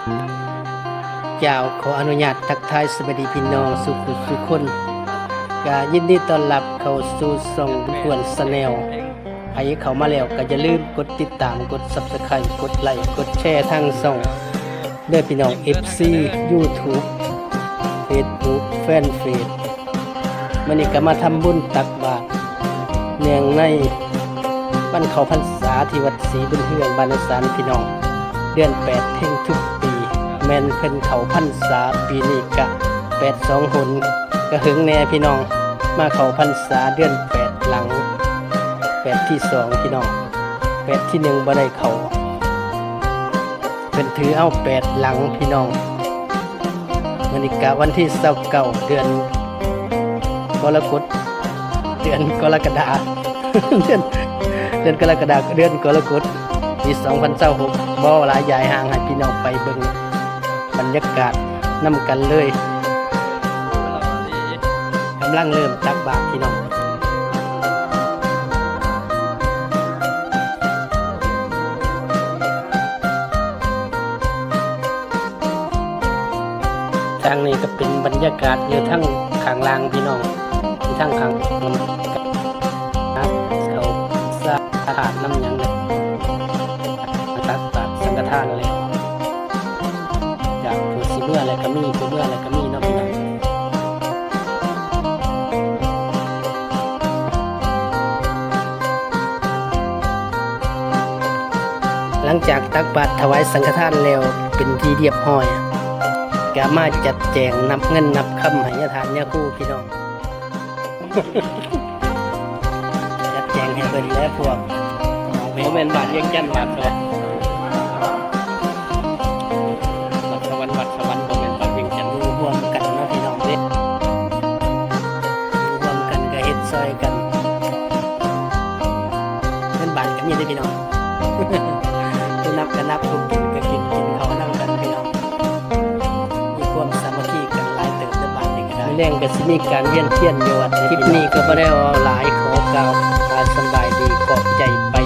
ເຈົ້າ ຂໍອະນຸຍາດທັກທາຍສະບາຍດີພີ່ນ້ອງສູ່ຜູ້ສູ່ຄົນ, ກະຍິນດີຕ້ອນຮັບເຂົ້າສູ່ຊ່ອງບຸນກວນ Channel. ໃຜເຂົ້າມາແລ້ວກະຢ່າລືມກົດຕິດຕາມ, ກົດ Subscribe, ກົດໄລ, ກົດແຊທາງຊ່ອງເດີພີ່ນ້ອງ ເອັຟຊີ YouTube, Facebook, Fanpage. ມື້ນີ້ກະມາທຳບຸນຕັກບາດ ເນື່ອງໃນວັນເຂົ້າພັນສາທີ່ວັດສີບຸນເຮືອງ ບ້ານນາສານພີ່ນ້ອງ. ເດືອນແປດເພັງທຸກປີ ແມ່ນເພິ່ນເຂົ້າພັນສາ, ປີນີ້ກະແປດສອງຫົນ ກະເຫິງແດ່ພີ່ນ້ອງ. ມາເຂົ້າພັນສາເດືອນແປດຫຼັງ ແປດທີສອງພີ່ນ້ອງ, ແປດທີໜຶ່ງບໍ່ໄດ້ເຂົ້າ. ເພິ່ນຖືເອົາແປດຫຼັງພີ່ນ້ອງ. ມື້ນີ້ກະວັນທີຊາວເກົ້າ ເດືອນກໍລະກົດ ເດືອນກໍລະກະດາ ເດືອນ ເດືອນກໍລະກະດາ ເດືອນກໍລະກົດ ປີສອງພັນຊາວຫົກ. ບໍ່ຫຼາຍຢາຍຫ່າງ ໃຫ້ພີ່ນ້ອງໄປເບິ່ງບັນຍາກາດນຳກັນເລີຍ. ກຳລັງເລີ່ມຕັກບາດພີ່ນ້ອງ. ທາງນີ້ກະເປັນບັນຍາກາດຢູ່ທາງຂ້າງລ່າງພີ່ນ້ອງ, ຢູ່ທາງຂ້າງ ເຂົ້າສາທາດນຳຫຍັງ ຕັກບາດສັງຄະທານແລ້ວ. ຈາກຜູ້ຊິເມືອແລ້ວກະມີ, ຜູ້ເມືອແລ້ວກະມີເນາະພີ່ນ້ອງ. ຫຼັງຈາກຕັກບາດຖວາຍສັງຄະທານແລ້ວເປັນທີ່ລຽບຮ້ອຍ, ກະມາຈັດແຈງນັບເງິນນັບຄຳໃຫ້ຍາທ່ານຍາຄູພີ່ນ້ອງ. ຈັດແຈງໃຫ້ເພິ່ນແລະພວກ ບໍ່ແມ່ນບາດວຽງຈັນ ບາດສະຫວັນ ບາດສະຫວັນ ບາດສະຫວັນ ບໍ່ແມ່ນບາດວຽງຈັນ. ຢູ່ຮ່ວມກັນເນາະພີ່ນ້ອງເດ້, ຢູ່ຮ່ວມກັນກະເຮັດຊ່ອຍກັນ. ເງິນບາດກະມີເດ້ພີ່ນ້ອງ, ຜູ້ນັບກະນັບ, ຜູ້ກິນກະກິນ, ກິນເຂົ້ານຳກັນພີ່ນ້ອງ. ມີຄວາມສາມັກຄີກັນຫຼາຍເຕີບໃນບ້ານນີ້ກະໄດ້. ມື້ແລງກະຊິມີການວຽນທຽນຢູ່ວັດ. ຄລິບນີ້ກະບໍ່ໄດ້ເວົ້າຫຼາຍ, ຂໍກ່າວຄຳວ່າສະບາຍດີ, ຂອບໃຈໄປ.